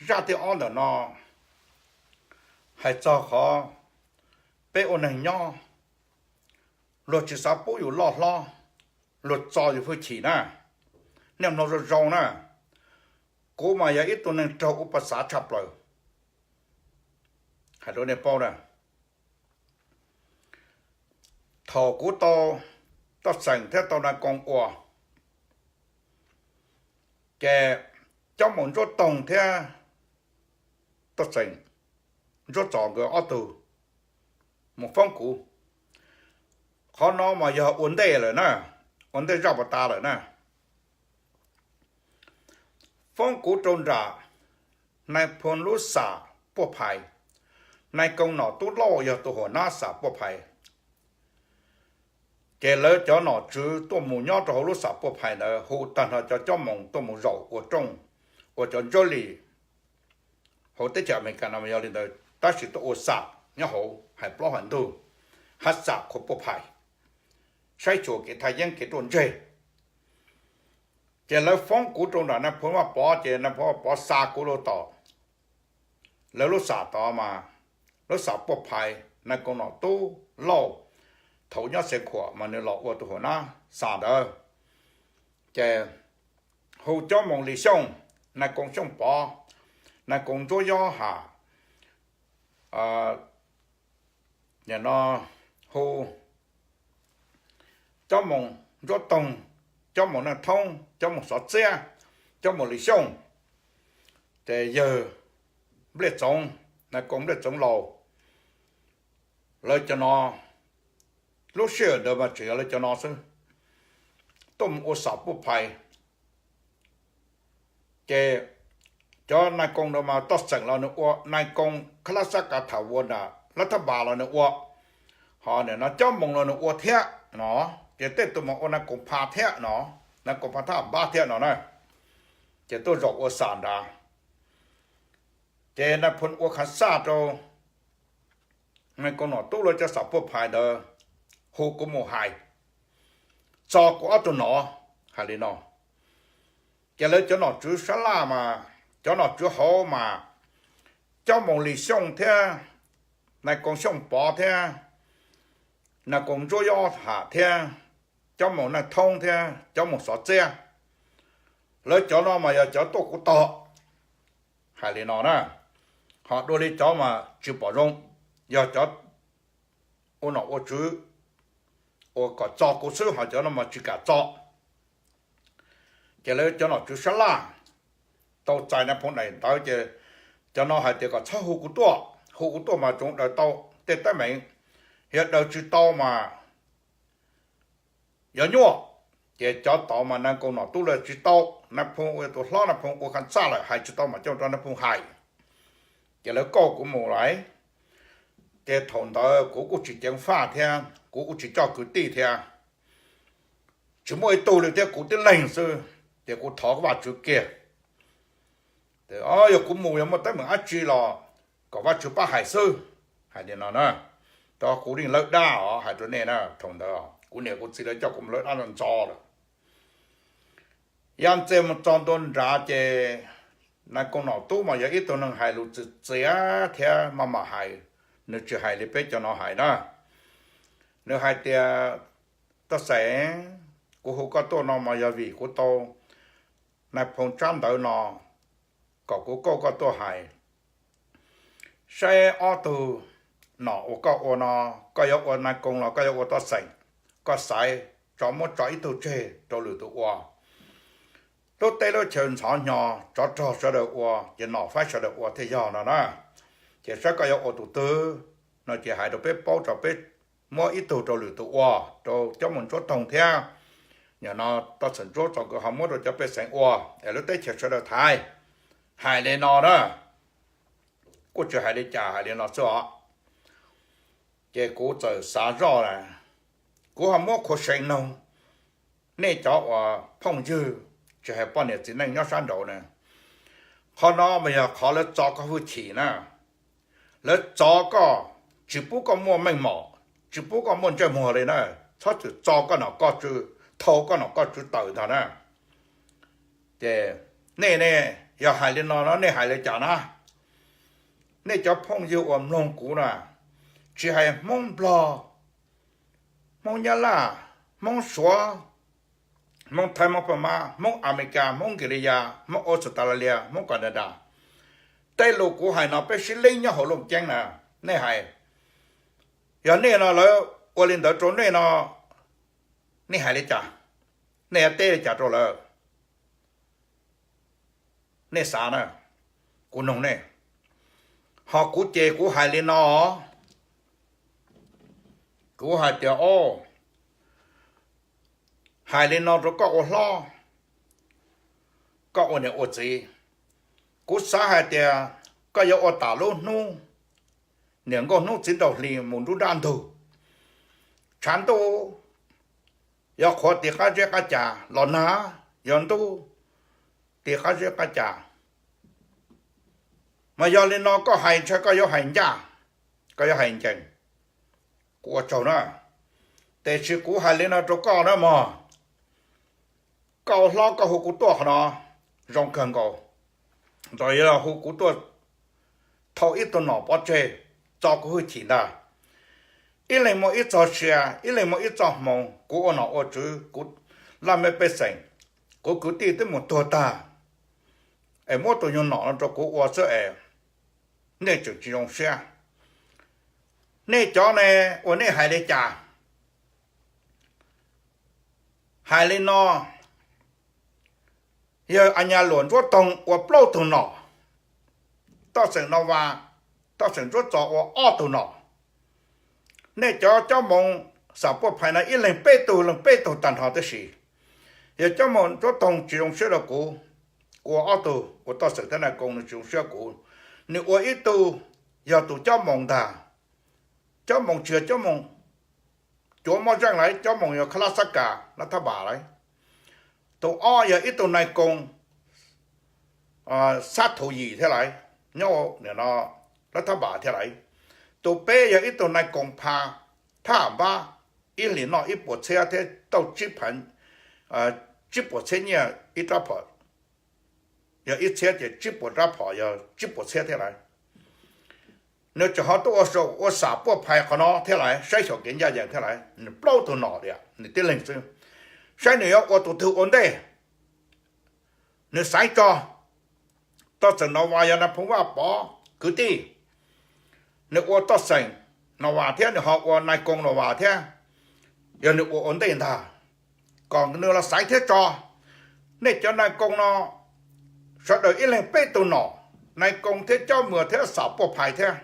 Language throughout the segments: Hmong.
Zaj thib ob ntawm no hais txog qhov peb ua neeg nyob, luag tsis xav pub yus loj hlob, luag txo yus hwj chim na. Nej mloog zoo zoo na, kuv mas yog ib tug neeg raug ua pa xav tshaj plaws. Hais rau nej paub na, thaum kuv tau Toj Xeem thiab tau Nais Koo ua, ces Cob Moos Ntsuab Toog thiab Toj Xeem Ntsuab Txos nkawd ob tug mus foob kuv. Qhov no mas yog ua ntej lawm na, ua ntej zaj puas tas lawm na. Foob kuv rau nram Nais Phoo lub xam Puaj Phais. Nais Koo Nom Tub Lauj yog tus huam nab xam Puaj Phais. Ces lawv cov nom tswv tuaj mus nyob rau hauv lub xam Puaj Phais ntawd hu tag nrho cov Cob Moos tuaj mus zaum ua rooj, ua cov ntsuab lis hauv teb chaws Amelikas no mas yog li ntawd, tab sis tuaj ua xam nyob hauv hais plaub hais ntug, hab xam khuas Puaj Phais, saib xyuas kev thaj yeeb kev ruaj ntseg. Ces lawv foob kuv rau nram Nais Phoo Vaj Pov, ces Nais Phoo Vaj Pov xa kuv rau tom lawv lub xam tod mas, lub xam Puaj Phais, Nais Koo Nom Tub Lauj thaum nyob Xeev Khuam mas nws los ua tus huam nab xam ntawd. Ces hu Cob Moos Lis Xyooj, Nais Koo Xyooj Pov, Nais Koo Ntsuab Yob Ham, nim no hu Cob Moos Ntsuab Toog, Cob Moos Neej Thoob, Cob Moos Xov Txiab, Cob Moos Lis Xyooj, ces yawg Npliaj Txoov, Nais Koo Npliaj Txoov Laus, lawv cov no, lub sij hawm ntawd mas tseem yog lawv cov no xwb, tuaj mus ua xam Puaj Phais. Ces cov Nais Koo ntawd mas Toj Xeem los nws ua, Nais Koo Kha Lab Xab Ka Tham Vuas nram Lab Thab Npas los nws ua, ho nim no Cob Moos los nws ua thiab no. Ces tej tus mas ua Nais Koo Pha thiab no, Nais Koo Pha Thab Npas thiab no na. Ces tuaj zaum ua xam nrad. Ces Nais Phoo ua khav xaj rau Nais Koo Nom Tub lawv cov xam Puaj Phais ntawd hu kuv mus hais txog kuv ob tug nom, hais li no. Ces lawv cov nom tswv sab laj mas, cov nom tswv hauv mas, Cob Moos Lis Xyooj thiab, Nais Koo Xyooj Pov thiab, Nais Koo Ntsuab Yob Ham thiab, Cob Moos Neej Thoob thiab Cob Moos Xov Txiab, lawv cov no mas yog cov tuaj kuv tog, hais li no na. Ho dua li cov mas tsis pom zoo, yog cov ua nom ua tswv uas kom txo kuv xwb, ho cov no mas tsis kam txo. Ces lawv cov nom tswv sab laj tau txais Nais Phoo daim ntawv ces cov no hais tias kom txhob hu kuv tuaj, hu kuv tuaj mas tsoov daws tau tej teeb meem, yog daws tsis tau mas yuav nyuaj. Ces cov tod mas Nais Koo Nom Tub lawv tsis tau, Nais Phoo ua tus hlob, Nais Phoo ua khav xaj lawm hais tsis tau mas coj rau Nais Phoo hais. Ces lawv kauj kuv mus lawm. Ces thaum ntawd kuv kuj tsis ceev faj thiab kuv kuj tsis coj kwv tij thiab, tsis muaj ib tug li thiab, kuv tib leeg xwb. Ces kuv thov Vajtswv kiag, yog kuv mus yog muaj teeb meem dab tsi los kom Vajtswv pab hais xwb, hais li no na. Rau kuv yeej lawb dab os, hais rau nej na, thaum ntawd kuv niam kuv txiv lawv coj kuv mus lawb dab ntxov lawm. Yog ntxias mus txog ntua nrad ces Nais Koo Nom Tub mas yog ib tug neeg hais lus txiv txiav thiab maj mam hais, nws tsis hais li peb cov no hais na. Nws hais tias, Toj Xeem, kuv hu koj tuaj no mas yog vim kuv tau Nais Phoo tsab ntawv no kom kuv kauj koj tuaj hais saib ob tug nom uas koj ua no, koj yuav ua Nais Koo los koj yuav ua Toj Xeem, koj xaiv tso muab tso ib tug tseg rau lwm tus ua. Lub teb lub chaw ntxhov hnyo, tsov rog sawv daws ua ces nom faib sawv daws ua thiaj yog no na. Ces saib koj yuav ua tus twg no ces hais rau peb paub tso peb muab ib tug rau lwm tus ua, rau Cob Moos Ntsuab Toog thiab, nim no Toj Xeem Ntsuab Txos nkawd ho muab rau cov pej xeem ua es lub teb chaws sawv daws thaiv. Hais li no na, kuj tsis hais li cas, hais li no xwb os. Ces kuv txawm xav zoj na, kuv ho muab khuv xim noog nej cov uas phooj ywg, tsis hais poj niam txiv neej nyob sab nraud na, qhov no mas yog qhov lawv txo koj hwj chim na. Lawv txo koj, tsis pub koj muaj meej mom, tsis pub koj muaj ntsej muag li na. Txhob txwm txo koj nom koj tswv, thau koj nom koj tswv tawm ntag na. Ces Nej ne, yog hais li no no nej hais li cas na? Nej cov phooj ywg uas mloog kuv na, tsis hais Hmoob Nplog, Hmoob Nyab Laj, Hmoob Suav, Hmoob Thaib, Hmoob Paj Mab, Hmoob Amelikas, Hmoob Nkis Lis Yas, Hmoob Australia, Hmoob Canada, tej lus kuv hais no peb sib leeb nyob hauv Looj Ceeb na. Nej hais, yog nej no lawv ua li ntawd rau nej no, nej hais li cas? Nej yuav teb li cas rau lawv? Nej xav na, kuv noog nej. Ho kuv ces kuv hais li no, kuv hais tias, o, hais li no rau koj ua hlob, koj ua niam ua txiv, kuv xav hais tias koj yuav ua tas lub hnub niam nkauj hnub txiv nraug hli mus nruab nrab ntug. Tshav ntuj yog qhuav ti qab zeb qab ca los nag, yog ntuj ti qab zeb qab ca. Mas yog li no koj hais ntshai koj yuav hais ncaj, koj yuav hais ncees, kuv ua tsaug na. Tiam sis kuv hais li no rau koj na mog, koj ua hlob koj hu kuv tuaj qhov no zoo kawg nkaus, ntxov yog hu kuv tuaj thauj ib tug nom pov tseg txo kuv hwj chim ntag. Ib leeg muaj ib txoj sia, ib leeg muaj ib txoj hmoo, kuv ua nom ua tswv, kuv laj mej pej xeem, kuv kwv tij twb mus tuag tag, es muab tus nyuag nom no rau kuv ua xwb es nej tseem tsis zoo siab. Nej cov ne, ua nej hais li cas? Hais li no, yawg Añas Luam Ntsuab Toog ua plaub tug nom, Toj Xeem Nau Vas, Toj Xeem Ntsuab Txos ua ob tug nom. Nej cov Cob Moos Xam Puaj Phais no ib leeg peb tug, leej peb tug tag nrho tib si. Yog Cob Moos Ntsuab Toog tsis zoo siab rau kuv, kuv ua ob tug, ua Toj Xeem thiab Nais Koo nws tsis zoo siab kuv, nws ua ib tug, yog tus Cob Moos ntag. Cob Moos tsis yog Cob Moos cuav muaj zeej lawm, Cob Moos yog Kha Lab Xab Kas, Lab Thab Npas lawm. Tus ob yog ib tug Nais Koo Xab Thuv Yim thiab lawm, nyob lab Thab Npas thiab lawm. Tus peb yog ib tug Nais Koo Pha Thab Npab, ib hlis noj ib puas txhiab thiab tauj tsib phav, tsib puas txhiab nyiaj ib rab phom, yog ib txhiab ces tsib puas rab phom yog tsib puas txhiab thiab lawm. Nws tseem ho tuaj ua Xam Puaj Phais qhov no thiab lawm, saib xyuas kev ncaj ncees thiab lawm, nws plaub tug nom tias nws tib leeg xwb, saib nws yuav ua tus twg ua ntej. Nws xaiv tso, Toj Xeem Nau Vas yog Nais Phoo Vaj Pov kwv tij, nws ua Toj Xeem Nau Vas thiab nws ho ua Nais Koo Nau Vas thiab, yog nws ua ua ntej ntag, kom nws los xaiv thiab tso. Nej cov Nais Koo no sawv daws ib leeg peb tug nom, Nais Koo thiab Cob Moos thiab Xam Puaj Phais thiab,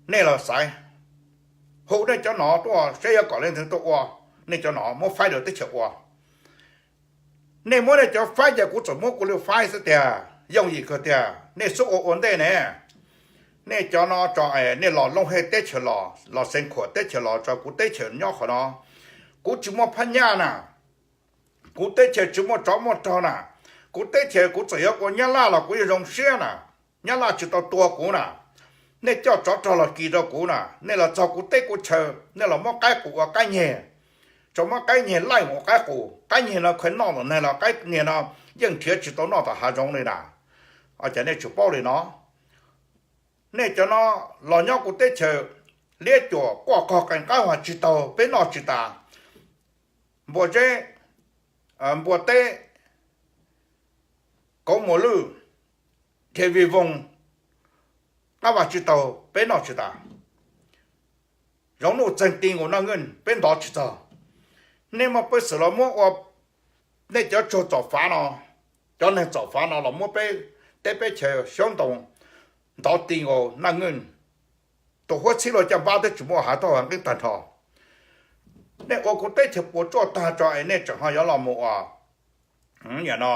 nej los xaiv, hu nej cov nom tuaj saib yuav kom leej twg tuaj ua. Nej cov nom muab faib rau teb chaws ua. Nej muab nej cov faib ces kuv txawm muab kuv li faib xwb tiag, yooj yim kawg tiag, nej xub ua ua ntej ne. Nej cov no tso es nej los Looj Hej teb chaws los, los Xeev Khuam teb chaws los tso, kuv teb chaws nyob qhov no, kuv tsis muaj phab nyaj na, kuv teb chaws tsis muaj tsov muaj rog na, kuv teb chaws kuv txawm yuav ua Nyab Laj los kuv yeej zoo siab na, Nyab Laj tsis tau tua kuv na. Nej coj tsov rog los kis rau kuv na, nej los txog kuv teb kuv chaw, nej los muab qaib qus ua qaib nyeg, tso muab qaib nyeg laij mus ua qaib qus, qaib nyeg no khaws noj ntawm neeg los qaib nyeg no yeej nrhiav tsis tau noj tom hav zoov li na. Ces nej tsis paub li no. Nej cov no los nyob kuv teb chaws, liab cuam quaj qog qees qab vas tsis taug, peb noj tsis tas. Npua zeb, npua teb, kauv muas lwj, dhia vij voog, qab vas tsis taug, peb noj tsis tas. Zoov nuj txeeg ti nkaus naj nkeej, peb ntov tsis txog. Nej muaj peev xwm los muab ua, nej cov tsuag txom fav no, cov neeg txom fav no los muab peb teb peb chaw xyoob ntoo ntov ti nkaus naj nkeej, tus huab txhib luag caj npab twb tsis muaj hav tauj hav nqeeb tag nrho. Nej ua kuv teb chaws puas tsuaj tag tso es nej tseem ho yuav los mus ua, no,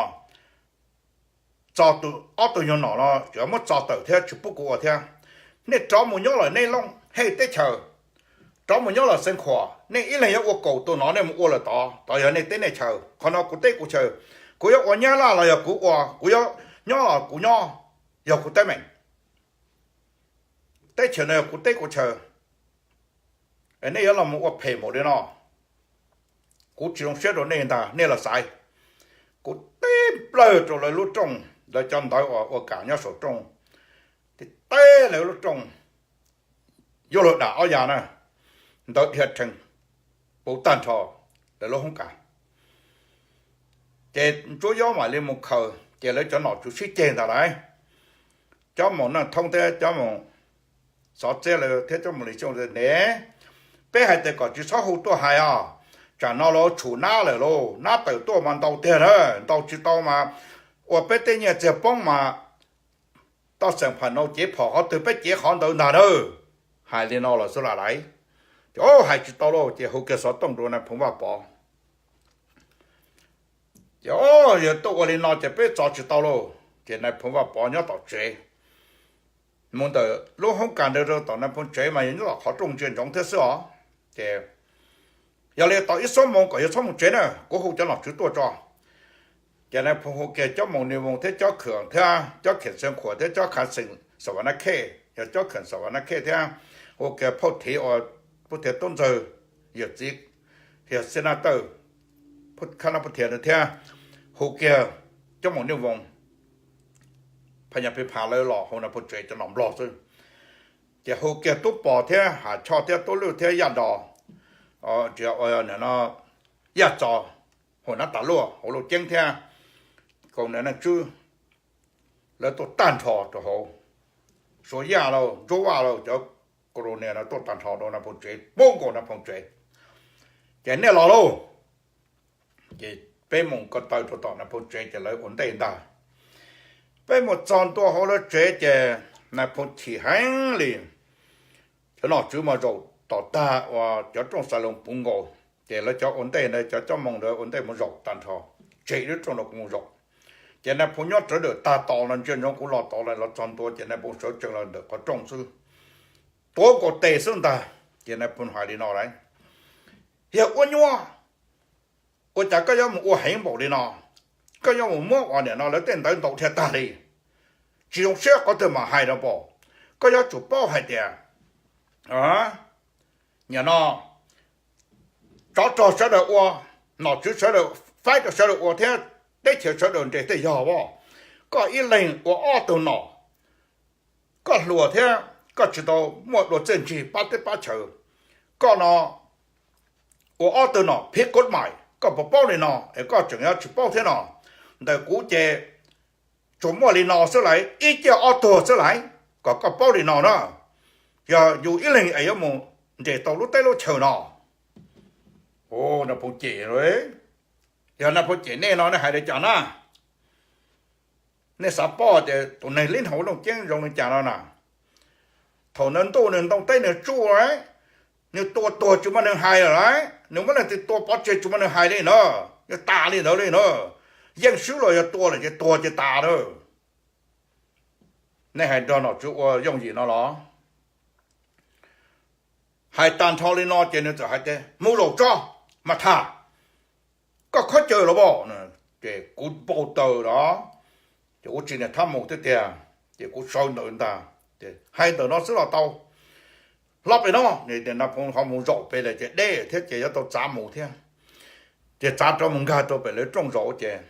txo tus ob tug nyuag nom no yuav muab txo tawm thiab tsis pub kuv ua thiab. Nej rov mus nyob lawm nej Looj Hej teb chaws, rov mus nyob lawm Xeev Khuam, nej ib leeg yuav ua kaum tus no nej mus ua lawm tod, tod yog nej teb nej chaw, qhov no kuv teb kuv chaw. Kuv yuav ua Nyab Laj los yog kuv ua, kuv yuav nyob los kuv nyob, yog kuv teeb meem. Teb chaws no yog kuv teb kuv chaw, nej yuav los mus ua phem npaum li no, kuv tsis zoo siab rau nej ntag, nej los xaiv. Kuv teb tib plawg rau lawv lub rooj, lawv cov ntawv uas ua kam nyob saum rooj, tib teb lawv lub rooj, yuav luag dam ob yav na, ntawv dhia rhees puv tag nrho lawv lub hoob kas. Ces Ntsuab Yob mam li mus khaws, ces lawv cov nom tswv sib ceg ntag lauj. Cov maum Neej Thoob thiab cov maum Xov Txiab lawv thiab cov maum Lis Xyooj ne, peb hais tias kom tsis txhob hu tuaj hais os, tsam no los tshum nab lawm lauj, nab tawm tuaj mas ntau tiag na, ntau tsis tau mas ua peb tej nyiaj txiag poob mas toj xeem pham nau cev phom qhov twg peb cev qhov ntawd ntag na. Hais li no los xwb lam laiv, ces hais tsis tau lauj, ces hu kiag xov tooj rau Nais Phoo Vaj Pov. Ces yog tuaj ua li no ces peb txo tsis tau lauj. Ces Nais Phoo Vaj Pov nyob tom tsev, mus ntawm lub hoob kas ntawd rau tom Nais Phoo tsev mas yog nyob tom qhov rooj ntsia ntsoov thiab xwb os. Ces yog li tau ib xuab moos kom yog txhob mus tsev na, kuv hu cov nom tswv tuaj tso. Ces Nais Phoo hu kiag cov maum Nis Voos thiab cov Kham thiab cov Kham Xeev Khuam thiab cov Kham Xeem Xa Vam Nab Khej, yog cov Kham Xa Vam Nab Khej thiab, hu kiag phauj Thiv uas Pub Thiav Tub Ntxawg yawm txiv, yog Xib Nab Tawj, Khab Nab Pub Thiav thiab, hu kiag cov maum Nis Voos, Phas Nyas Pis Phas lawv los hauv Nais Phoo tsev cov nom Nplog xwb. Ces hu kiag Tub Pos thiab Ham Choj thiab Tub Lwj thiab Yaj Dos, Yaj Txos, hauv Nab Tas Luaj hauv Luj Ceeb thiab Kaus Niam Neej Tswb, lawv tuaj tag nrho rau hauv, Suav Yaj lauj, Ntsuab Vaj lauj, cov Kaus Niam no tuaj tag nrho rau Nais Phoo tsev, poob nkaus Nais Phoo tsev. Ces nej los lauj. Ces peb mus ko taw rau tom Nais Phoo tsev ces lawv ua ntej ntag. Peb mus txog ntua hauv lawv tsev ces Nais Phoo chim heev li. Cov nom tswv mas zaum tom tag uas cov rooj xav loo puv nkaus, ces lawv cov ua ntej ntawd, cov cob moos ntawd ua ntej mus zaum tag nrho, tseg lub rooj rau kuv mus zaum. Ces Nais Phoo nyob rawv dawm tag tos los ntsia ntsoov kuv los tod los txog ntua ces Nais Phoo sawv tsees los ntawm qhov rooj xwb, tuav nkaus tes xwb ntag. Ces Nais Phoo hais li no lauj, yog ua nyuaj, ua cas koj yuav mus ua heev npaum li no? Koj yuav mus muab uas nim no lawv tej ntawv ntaus dhia tag li, tsis zoo siab qhov twg mam hais rau pom. Koj yuav tsum paub hais tias nim no tsov rog sawv daws ua, nom tswv sawv daws faib rau sawv daws ua thiab teb chaws sawv daws nres tej yog as. Koj ib leeg ua ob tug nom, koj hluas thiab koj tsis tau muaj dua txiaj ntsig pab teb pab chaw. Koj no ua ob tug nom phiv kov mais, koj puas paub li no es koj tseem yuav tsis paub thiab no? Ntawm kuv ces tsuas muaj li no xwb lauj, ib ciaj ob tuag xwb lauj, kom koj paub li no na. Yog yus ib leeg es yuav mus nres tau lub teb lub chaw no. Nais Phoo cem, yog Nais Phoo cem nej no nej hais li cas na? Nej xav paub tias tus neeg lib hauv Looj Ceeb zoo li cas no na? Thaum nws ntuj nws ntoo teb nws tsuj, nws tua tuag tsis muaj neeg hais lawm lauj, nws muab leej twg tua pov tseg tsis muaj neeg hais li na. Yog tas li ntawd li na, yeej swb los yog tua lawm ces tuag ces tas na. Nej hais nrog nom tswv ua yooj yim no los? Hais tag nrho li no ces nws txawm hais tias mus zaum tso, mas tham, koj khaub ncaws los as. Ces kuv npau taws los, ces kuv tsis niam thab mus thiab tiag, ces kuv sawv ntawd ntag. Hais ntawm no xwb los tau, hlob pem no. Nais Phoo ho mus zaum pem lawm ces deb thiab ces yuav tau txav mus thiab. Ces txav rov mus nkag rau pem lawv rooj zaum ces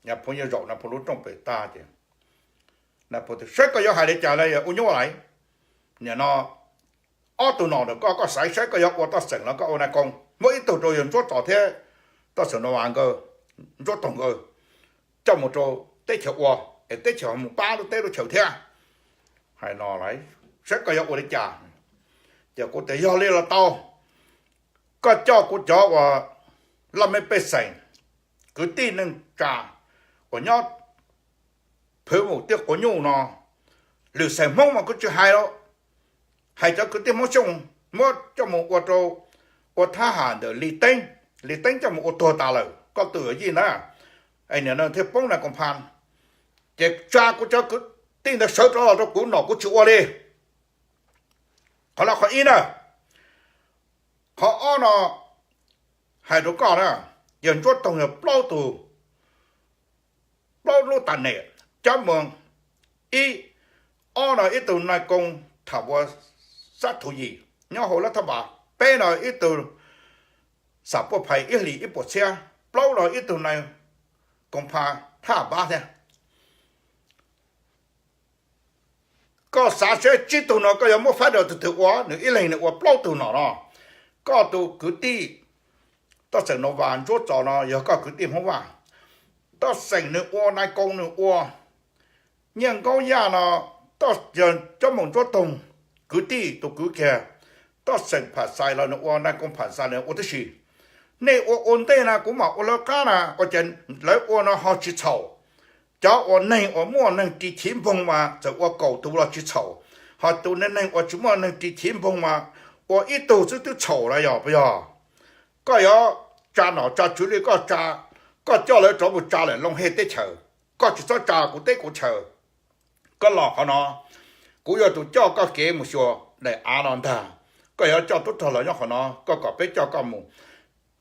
Nais Phoo yeej zaum Nais Phoo lub rooj pem tag ces Nais Phoo tias saib koj yuav hais li cas los yog ua nyuaj lauj. Nim no ob tug nom ntawm koj, koj xaiv saib koj yuav ua Toj Xeem los koj ua Nais Koo, muab ib tug rau yawg Ntsuab Txos thiab Toj Xeem Nua Vas nkawd, Ntsuab Toog nkawd, coj mus rau teb chaws ua, es teb chaws ho mus pab lub teb lub chaws thiab. Hais no lauj, saib koj yuav ua li cas. Ces kuv tias yog li los tau, koj coj kuv cov uas laj mej pej xeem, kwv tij neej tsa uas nyob Phwv Mus Tiaj Quav Nyuj no, lwm xeem Hmoob mas kuv tsis hais lawm, hais cov kwv tij Hmoob Xyooj muab coj mus ua rau, ua thab ham ntawm Lis Teeb, Lis Teeb coj mus ua tuag tas lawm, koj tus yawm yij na, es nim no thiaj poob Nais Koom Phas. Ces tsa kuv cov kwv tij ntawd sawv rov los rau kuv, nom kuv tsis ua li. Qhov no qhov ib na. Qhov ob no hais rau koj na, yawg Ntsuab Toog yog plaub tug, plaub lub tas nem, cov mus, ib, ob no ib tug Nais Koo Tham Vuas Xab Thu Yim nyob hauv Lab Thab Npas, peb no ib tug Xam Puaj Phais ib hlis ib puas txhiab, plaub no ib tug Nais koom phas thaj npab thiab. Koj xav seb tsib tug no koj yuav muab faib rau tus twg ua, nws ib leeg nws ua plaub tug nom no. Koj tus kwv tij Toj Xeem Nov Vas Ntsuab Txos no yog koj kwv tij Hmoob Vaj, Toj Xeem nws ua, Nais Koo nws ua, Nyiaj Nkaub Yaj no, Toj, yog Cob Moos Ntsuab Toog kwv tij tus kwv kiag, Toj Xeem Pham Xais los nws ua, Nais Koo Pham Xais los nws ua tib si. Nej ua ua ntej na kuv mam ua lawv qab na, ua cas lawv ua no ho tsis txhaum? Cov uas neeg uas muaj neeg ris chiv npoog mas txawm ua kaum tus los tsis txhaum, ho tus neeg neeg uas tsis muaj neeg ris chiv npoog mas ua ib tug xwb twb txhaum na, yog puas yog? Koj yuav tsa nom tsa tswv li koj tsa, koj coj lawv rov mus tsa lawm Looj Hej teb chaws, koj tsis txhob tsa kuv teb kuv chaws. Koj los qhov no, kuv yuav tus coj koj kev mus xyuas daim av no ntag. Koj yuav coj tub rog los nyob qhov no, koj kom peb coj koj mus,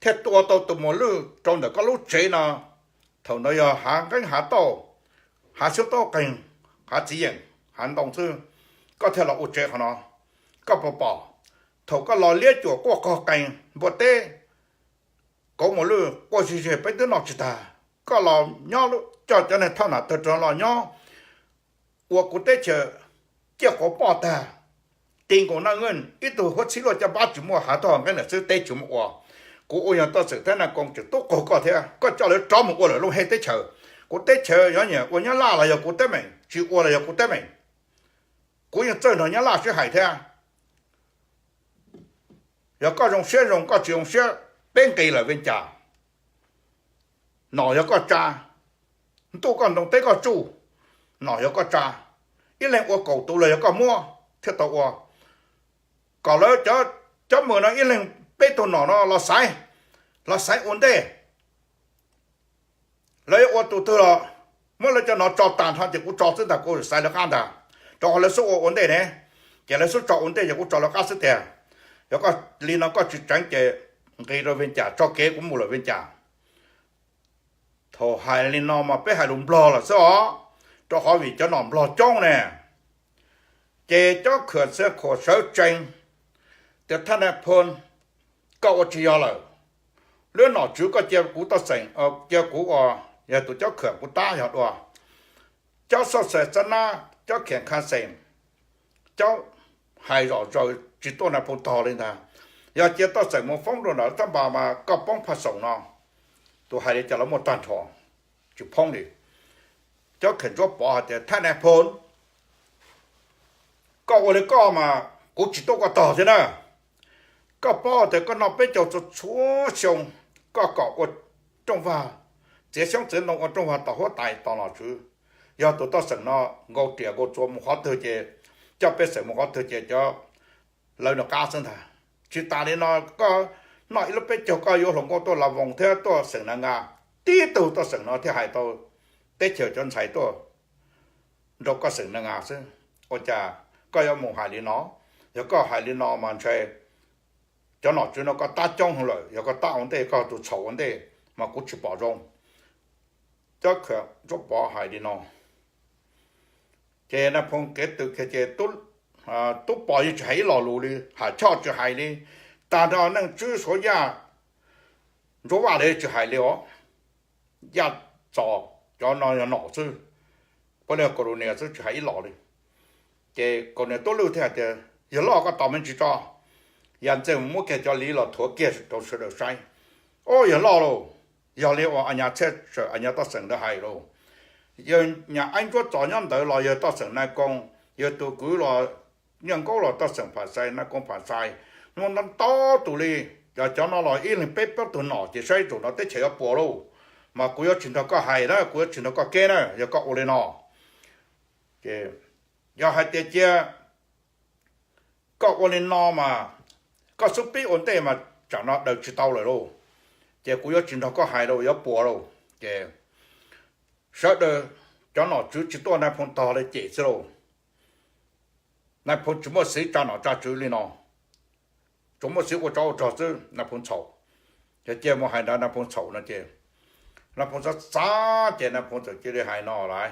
thiaj tua tau tus muas lwj rau ntawm koj lub tsev no. Thaum ntawd yog hav nqeeb hav tauj, hav xyoob taub qeeg, hav txiv yeem, hav ntoo xwb, koj thiaj los ua tsev qhov no. Koj puas pom? Thaum koj los liab cuam quaj qog qees npua teb, kauv muas lwj quaj zig zig peb twb noj tsis tag. Koj los nyob coj cov neeg thauj nam tawg rog los nyob ua kuv teb chaws ciaj quav poj tag, ti nkaus naj nqeej, ib tug huab txhib luaj caj npab tsis muaj, hav tauj nqeeb lam xwb teb tsis muaj ua. Kuv ua yog Toj Xeem thiab Nais Koo tseem tub qaug koj thiab, koj coj lawv rov mus ua lawm Looj Hej teb chaws. Kuv teb chaws yog nyiam ua Nyab Laj los yog kuv teeb meem, tsis ua los yog kuv teeb meem. Kuv yeej txawj nrog Nyab Laj sib hais thiab. Yog koj zoo siab zoo, koj tsis zoo siab, peb nqis lawm Vees Cas. Nom yog koj tsa, ntuj koj ntoo teb koj tsuj, nom yog koj tsa. Ib leeg ua kaum tus los yog koj muab thiaj tau ua. Kom lawv cov, cov mws no ib leeg peb tug nom no los xaiv, los xaiv ua ntej. Lawv yuav ua tus twg los muab lawv cov no tso tag nrho ces kuv tso xwb ntag, kuv xaiv lawv qab ntag. Rau qhov lawv xub ua ua ntej ne, ces lawv xub tso ua ntej ces kuv tso lawv qab xwb tiag. Yog koj li no koj tsis tseev ces nqis rau Vees Cas, tso kev kuv mus lawm Vees Cas. Thaum hais li no mas peb hais lus Nplog lawm xwb os, rau qhov vim cov nom Nplog coob ne. Ces Cob Khwm Xeev Khuam sawv tsees tias, Thaj Nais Phoo, koj ua tsis yog lawm. Lub nom tswv koj cia kuv Toj Xeem, cia kuv ua, yog tus Cob Khwm kuv tab yog dua. Cob Xauj Xais Xab Nab, Cob Khiam Kha Xeem, Cob hais zom zaws tsis tuaj Nais Phoo tog li ntag. Yog cia Toj Xeem mus foob rau nram Thab Npas mas koj poob Phaj Xoom no. Tus hais li cas los muaj tag nrho, tsis phoob li. Cob Khiam Ntsuab Pov hais tias, Thaj Nais Phoo, koj ua li koj mas kuv tsis tuaj koj tog thiab na. Koj paub tias koj noj peb caug txhua txhua xyoo, koj kom ua rooj vag, txiav xyoob txiav ntoo ua rooj vag tom huab tais tos nom tswv. Yog tus Toj Xeem no nkaus riam nkaus txuas mus qhov twg ces, coj pej xeem mus qhov twg ces cov lawv nws qab xwb ntag. Tsis tas li no, koj noj ib lub peb caug koj yuav hluas nkauj tuaj Las Voos thiab tuaj xeem Na Ngas, tib tug Toj Xeem no thiaj hais tau teb chaws cov ntxhais tuaj nrog koj xeem Na Ngas xwb. Ua cas koj yuav mus hais li no? Yog koj hais li no mas ntshe cov nom tswv no koj tab coob heev lawm, yog koj tab ua ntej, koj tus txhaum ua ntej mas kuv tsis pom zoo. Cob Khiam Ntsuab Pov hais li no, ces Nais Phoo kev tw kiag ces Tub Pov yeej tsis hais ib lo lus li, Ham Choj tsis hais li, tag nrho Neej Tswb Suav Yaj, Ntsuab Vaj li tsis hais li os. Yaj Txos cov no yog nom xwb, puav leej kaus lus nias xwb tsis hais ib lo li. Ces kaus nias Tub Lwj thiaj hais tias, Yawg loj, koj tos me ntsis tso, Yaj Ntxej mus muab kiag cov liv los thuav kiag rau sawv daws saib. Ob, yawg loj lauj, yog li uas a nyas Txhiaj Sawm, a nyas Toj Xeem ntawd hais lauj, yawg nyas Aib Ntsuab Txos nyob ntawd los yawg Toj Xeem Nais Koo, yawg tus kwv los Nyiaj Nkaub los Toj Xeem Pham Xais, Nais Koo Pham Xais, muaj ntau tus li. Cov, cov no los ib leeg peb plaub tug nom ces saib zaum no teb chaws yuav puas lauj. Mas kuv yuav tsis nrog koj hais na, kuv yuav tsis nrog koj keb na yog koj ua li no. Ces yog hais tias cia koj ua li no mas koj xub pib ua ntej mas tsam no daws tsis tau lawm lauj. Ces kuv yuav tsis nrog koj hais lauj, yuav puas lauj. Ces sawv daws cov nom tswv tsis tuaj Nais Phoo tog li cem xwb lauj. Nais Phoo tsis muaj xiv tsa nom tsa tswv li no, tsuas muaj xiv ua tsov ua rog xwb, Nais Phoo txhaum. Ces cia mus hais ntawd Nais Phoo txhaum no ces Nais Phoo xav xav ces Nais Phoo txawm cia li hais no lawm.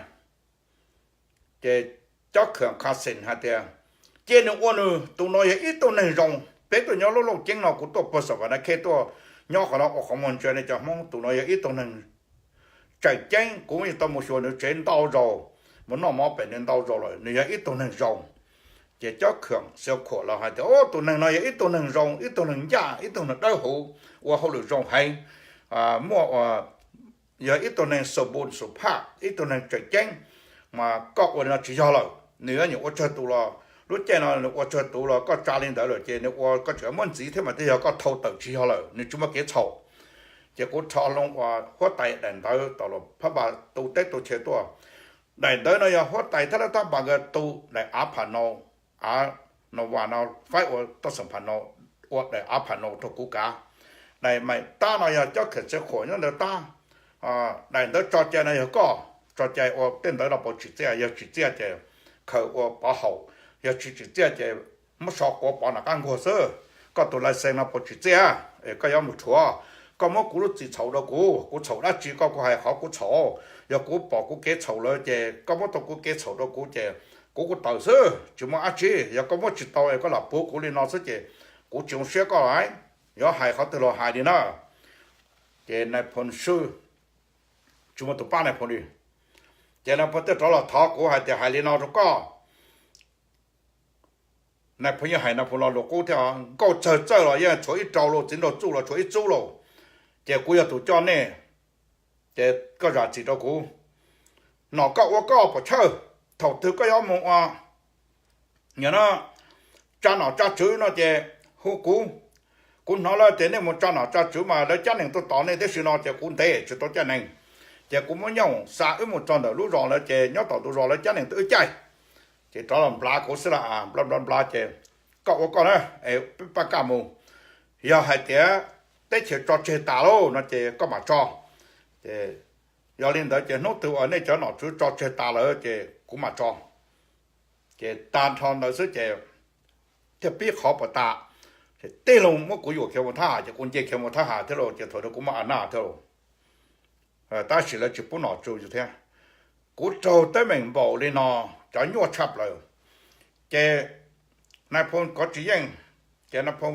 Ces Cob Khwm Kha Xeem hais tias, cia nws ua nws, tus no yog ib tug neeg zoo, peb tuaj nyob lub Looj Ceeb no, kuv tuaj puag Xam Vam Naj Khej tuaj nyob qhov no ua qhov muag ntsia nej cov Hmoob, tus no yog ib tug neeg tseem ceeb kuv yeej tau mus xyuas nws tsev ntau zaus, mus noj mov pem nws ntau zaus lawm, nws yog ib tug neeg zoo. Ces Cob Kham Xia Khuam los hais tias, Ub, tus neeg no yog ib tug neeg zoo, ib tug neeg ncaj, ib tug neeg dawb huv, ua hauj lwm zoo heev, muaj, yog ib tug neeg xu npu xu phaj, ib tug neeg tseem ceeb, mas koj ua li no tsis yog lawm. Nws yuav nyuam ua tsawg tus los, lub caij no nws ua tsawg tus los koj tsa li ntawd lawm ces nws ua koj tseem muab ntxiv thiab mas twb yog koj thau tawm tsis yog lawm, nws tsis muaj kev txhaum. Ces kuv rho loo uas huab tais daim ntawv tom los phab npas tu teb tu chaw tuaj. Daim ntawv no yog huab tais thab lab thab npas nkawd tu daim av pham nau, av no vas no faib ua toj xeem pham nau, ua daim av pham nau rau kuv kav. Daim maim tab no yog Cob Kham Xia Khuam nyob ntawd tab. Daim ntawv tso cai no yog koj tso cai ua tej ntawv no puas tsim txiaj, yog tsim txiaj ces khaws ua pov haum, yog tsis tsim txiaj ces muab so quav pov nram qab nkuag xwb. Koj tus license no puas tsim txiaj es koj yuav mus rhuav? Koj muab kuv lub txim txhaum rau kuv, kuv txhaum dab tsi koj kuj hais qhov kuv txhaum. Yog kuv pom kuv kev txhaum lawm ces koj muab tau kuv kev txhaum rau kuv ces kuv kuj tawm xwb, tsis muaj dab tsi. Yog koj muab tsis tau es koj lam puav kuv li no xwb ces kuv tsis zoo siab koj lawm. Yuav hais qhov twg los hais li na. Ces nais phoo swb, tsis muaj tus pab nais phoo li. Ces nais phoo thiaj rov los thov kuv hais tias, Hais li no rau koj. Nais phoo yeej hais nais phoo lo lus qub thiab, nkauj tsawg txawj los yeej tshuav ib rau lauj, txiv nraug txuj los tshuav ib txub lauj. Ces kuv yog tus coj nej, ces koj zam txim rau kuv. Nom koj ua koj pom chawj, thaum twg koj yuav mus ua, yog no, tsa nom tsa tswv no ces hu kuv. Kuv hnov lawv tias nej mus tsa nom tsa tswv mas lawv cab nees tuaj tos nej tib si no ces kuv ntev tsis tau cab nees. Ces kuv muab nyooj xa wb mus txog ntawm lub zos lawv ces nyob tom ntug zos lawv cab nees tuaj wb caij. Ces rov los nplav kuv xwb las, nplav nplav nplav ces, Koj ua koj na, peb pab kaj mus. Yog hais tias teb chaws tso tseg tas lauj no ces koj mam tso. Ces yog li ntawd ces hnub twg uas nej cov nom tswv tso tseg tas lawm ces kuv mam tso. Ces tag nrho ntawd xwb ces thiaj pib qhov puas tas, ces tij laug muab kuv yuam khiav mus thab ham ces kuv nce khiav mus thab ham thiab lauj, ces thaum ntawd kuv muaj a naj thiab lauj. Tab sis lawv tsis pub nom tswv yus thiab. Kuv raug teeb meem npaum li no, cov nyuaj tshaj plaws. Ces nais phoo kov tsis yeej, ces nais phoo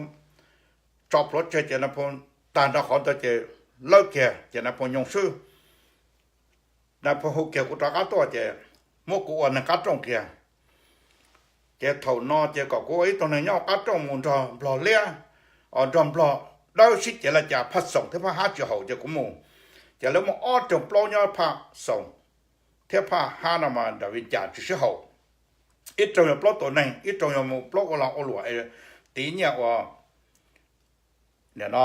tso plhuav tseg ces nais phoo tag nrho qhov ntawd ces lawb kiag ces nais phoo nyoo swb. Nais phoo hu kiag kuv rov qab tuaj ces muab kuv ua neeg qab rooj kiag. Ces thaum no ces kom kuv ua ib tug neeg nyob qab rooj mus nrog nplog liab, nrog nplog dawb sib cev li cas phaj xoom thiab phaj hab tsis haum ces kuv mus. Ces lawv muaj ob rooj plaub nyob phaj xoom thiab phaj hab no mas nram Vias Cas tsis sib haum. Ib rooj yog plaub tua neeg, ib rooj yog mus plaub ua lag ua luam, tiv nyiaj ua, nim no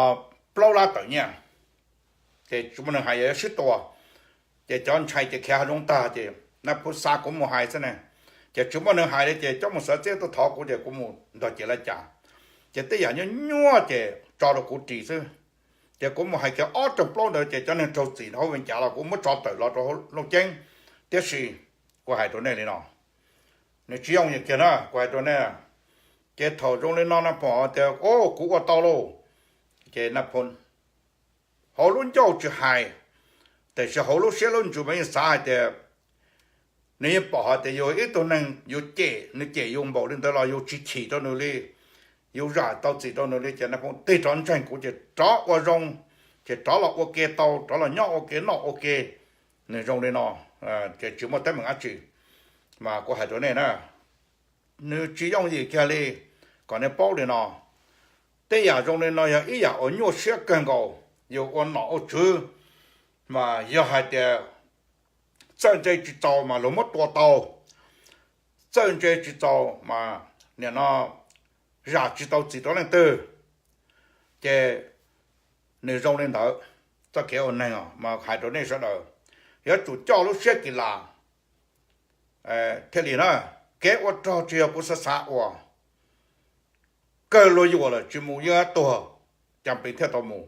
plaub lab tawm nyiaj. Ces tsis muaj neeg hais, yog sib tua ces cov ntshai ces khiav hav zoov tag ces nais phoo xa kuv mus hais xwb ne. Ces tsis muaj neeg hais li ces coj mus xav txeb tuaj thov kuv ces kuv mus nrog cev li cas. Ces tej yam nyuaj nyuaj ces tso rau kuv ris xwb. Ces kuv mus hais kiag ob rooj plaub ntawd ces cov neeg raug txim hauv Vias Cas los kuv muab tso tawm los rau Looj Ceeb. Tiam sis kuv hais rau nej li no, nws tsis yooj yim kiag na, kuv hais rau nej. Ces thaum zoo li no nais phoo tias, O, kuv ua tau lauj. Ces nais phoo hauv lub ncauj tsis hais, tiam sis hauv lub siab lub ntsws mas yeej xav hais tias nws yeej pom hais tias yus ib tug neeg yus cem, nws cem yus npaum li ntawd los yus tsis chim rau nws li, yus zam tau txim rau nws li. Ces nais phoo tig rov ntseeg kuv ces rov ua zoo, ces rov los ua ke tau, rov los nyob ua ke noj ua ke. Nws zoo li no, ces tsis muaj teeb meem dab tsi. Mas kuv hais rau nej na, nws tsis yooj yim kiag li. Kom nej paub li no, tej yam zoo li no yog ib yam uas nyuaj siab kawg nkaus. Yus ua nom ua tswv mas yog hais tias txawj ntse tsis txaus mas luag muab tua tau, txawj ntse tsis txaus mas nim no zam tsis tau txim rau leej twg. Ces nws zoo li ntawd. Txoj kev ua neeg mas hais rau nej sawv daws, yuav tsum coj lub siab kis las thiaj li na. Kev ua rog tsis yog kuv xav xav ua, kawg luag yuam lawm tsis mus yeej tuag, cas pes thiaj tau mus.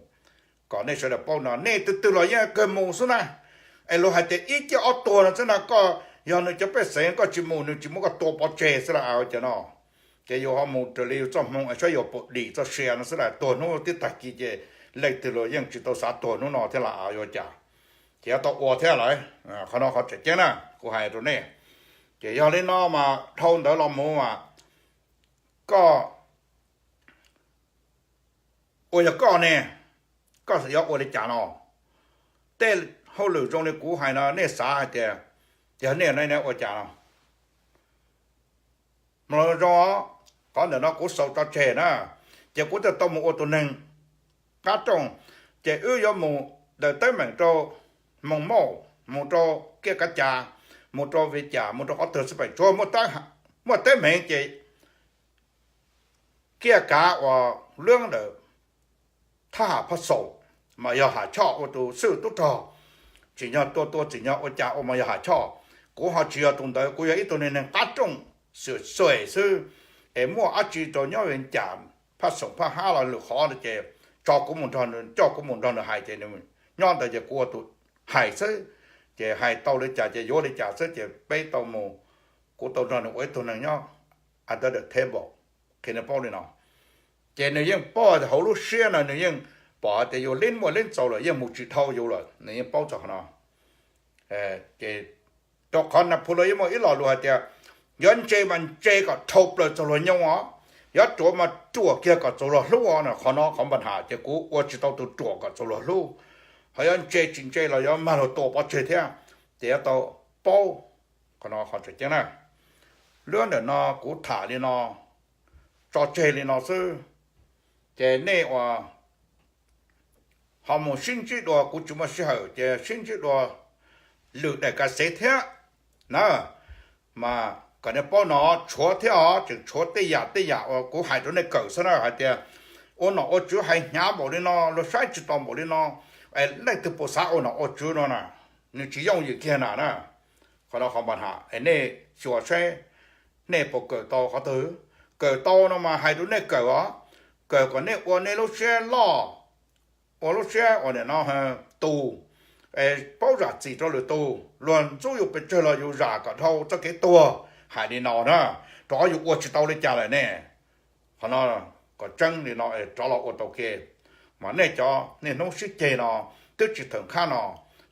Kom nej sawv daws paub no, nej tus twg los yeej kawg mus xwb na. Es luag hais tias ib ciaj ob tuag no xwb na, koj yog nws cov pej xeem koj tsis mus nws tsis muab koj tua pov tseg xwb las. Ces no ces yus ho mus raws li yus txoj hmoo es saib yus puas dim txoj sia no xwb las. Tuag hnub tib tag kis ces leej twg los yeej tsis tau xav tuag hnub no thiab las, yuav cas. Ces yuav tau ua thiab lawm. Qhov no qhov tseem ceeb na kuv hais rau nej. Ces yog li no mas dhau ntawd los mus mas koj ua yog koj ne, koj yuav ua li cas no? Tej hauj lwm zoo li kuv hais no nej xav hais tias, yog nej ne ua cas no? Mloog zoo, qhov ntawm no kuv xaus tso tseg na, ces kuv thiaj tau mus ua tus neeg qab rooj, ces wb yuav mus daws teeb meem rau Moos Mauj, mus rau Kiaj Kav Cas, mus rau Vias Cas, mus rau qhov twg xwb pem tsuav muaj teeb meem ces Kiaj Kav uas lub ntawm thab ham Phaj Xoom mas yog Ham Choj ua tus xwb tub rog, tsim nyog tua tua tsim nyog ua cas ua mas yog Ham Choj. Kuv ho tsis yog tus ntawd, kuv yog ib tug neeg qab rooj xwm xuem xwb, es muaj dab tsi rau nyob Vias Cas, Phaj Xoom Phaj Hab los lwm qhov no ces tso kuv mus nrog nws, coj kuv mus nrog nws hais ces nws nyob ntawd ces kuv ua tus hais xwb. Ces hais tau li cas ces yuav li cas xwb ces peb tau mus, kuv tau nrog nws ua ib tug neeg nyob under the table, qhia nws paub li no. Ces nws yeej paub hauv lub siab no nws yeej pom hais tias yus leej muaj leej txaus lawm yeej mus tsis dhau yus lawm, nws yeej paub txog qhov no. Ces rau qhov Nais Phoo Luag yeej muaj ib lo lus hais tias, yuav ntse mas ntse kom dhau plaws txog luag nyooj os, yuav ruam mas ruam kiag kom txog luag hlub os. Qhov no qhov npa ham ces kuv ua tsis tau tus ruam kom txog luag hlub, ho yuav ntse tsis ntse los yuav mag luag tua pov tseg thiab, ces yuav tau paub. Qhov no qhov tseem ceeb na. Lub ntawm no kuv tham li no, tso tseg li no xwb, ces nej uas ho mus sib ntsib dua, kuv tsis muaj sij hawm ces sib ntsib dua lwm daim ka xev thiab na. Mas kom nej paub no, tshuav thiab os, tseem tshuav tej yam tej yam uas kuv hais rau nej kawm xwb na, hais tias ua nom ua tswv hais hnyav npaum li no, luag saib tsis taus npaum li no, es leej twg puas xav ua nom ua tswv no na, nws tsis yooj yim kiag na na. Qhov no qhov npa ham es nej xyuas saib nej puas kawm tau qhov twg. Kawm tau no mas hais rau nej kawm os, kawm kom nej ua nej lub siab loj, ua lub siab uas nim no tus paub zam txim rau lwm tus, luag ntxub yus pes tsawg los yus zam kom dhau txoj kev tuag, hais li no na, rov qab yus ua tsis tau li cas lawm ne. Qhov no kom tseeb li no rov los ua tau ke. Mas nej cov niaj hnub sib ceg no twb tsis theem khab no,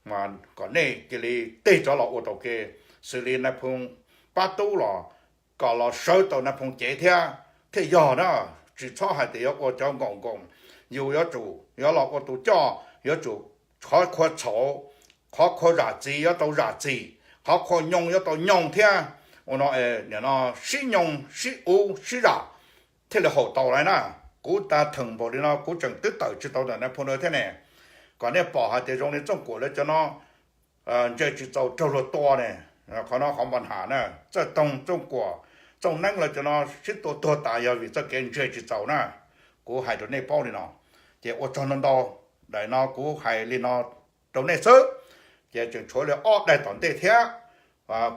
mas kom nej cia li tig rov los ua tau ke, xws li nais phoo Pab Tub los kom los sawv tau nais phoo cev thiab thiaj yog na. Tsis txhob hais tias yuav ua cov nkaum nkoos, yus yuav tsum yuav los ua tus coj, yuav tsum qhov qhua txhaum, qhov qhua zam txim yuav tau zam txim, qhov qhua nyoo yuav tau nyoo thiab. Ua no nim no sib nyoo sib ub sib zam thiaj li haum tau lawm na. Kuv tas theem npaum li no kuv tseem twb tawm tsis tau ntawm nais phoo no thiab ne. Kom nej pom hais tias zoo li Txooj Kuam lawv cov no ntse tsis txaus raug luag tua ne. Qhov no qhov npa ham na, Txawj Toog, Txooj Kuam, Txooj Neeb lawv cov no sib tua tuag tas yog vim txoj kev ntse tsis txaus na. Kuv hais rau nej paub li no, ces ua tsaug ntau ntau. Daim no kuv hais li no rau nej xwb, ces tseem tshuav li ob daim tom ntej thiab,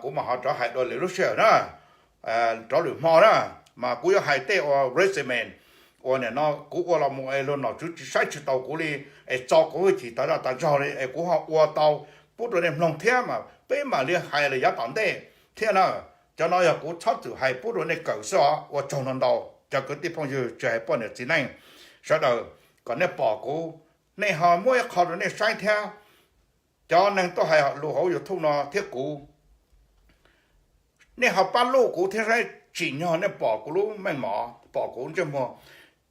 kuv mam ho rov hais dua lwm lub sij hawm na, rov lwm hmo na. Mas kuv yuav hais tej ua resume uas nim no kuv ua los mus es luag nom tswv tsis saib tsis taus kuv li, es txo kuv hwj chim tas zaj tas zog li es kuv ho ua tau pub rau nej mloog thiab mas peb mam li hais lawm yav tom ntej thiab na. Cov no yog kuv txhob txwm hais pub rau nej kawm xwb os. Ua tsaug ntau ntau cov kwv tij phooj ywg tsis hais poj niam txiv neej sawv daws, kom nej pom kuv, nej ho muab ib qho rau nej saib thiab. Cov neeg tuaj hais lus hauv YouTube no thiab kuv, nej ho pab luj kuv thiab saib, tsim nyog nej pom kuv lub meej mom, pom kuv ntsej muag,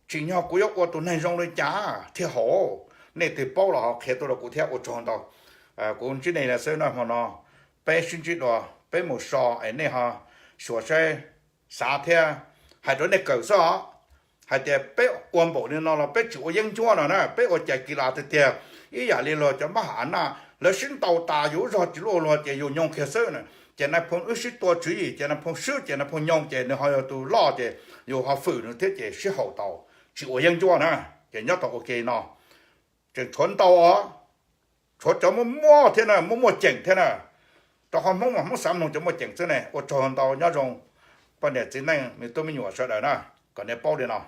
tsim nyog kuv yuav ua tus neeg zoo li cas thiaj haum. Nej twg paub los ho qhia tuaj rau kuv thiab. Ua tsaug ntau. Kuv ntsib nej li xwb na hmo no, peb sib ntsib dua, peb mus so es nej ho xyuas saib, xav thiab, hais rau nej kawm xwb os. Hais tias peb ua npaum li no los peb tsis ua yeeb ncuab no na, peb ua cai kis las tiag tiag. Ib yam li luag cov mab ham naj lawv sib ntaus tas yus lub zog tsis luaj luag ces yus nyoo kiag xwb na. Ces nais phoo wb sib tua tswv yim ces nais phoo swb ces nais phoo nyoo ces nws ho yog tus loj ces yus ho fwm nws thiab ces sib haum tau, tsis ua yeeb ncuab na. Ces nyob tau ua ke no, tseem tshuav ntau os, tshuav cov muaj muaj thiab na, muaj muaj ceem thiab na. Rau qhov Hmoob mas Hmoob xav mloog cov muaj ceem xwb ne. Ua tsaug ntau, nyob zoo poj niam txiv neej me tub me nyuam sawv daws na, kom nej paub li no.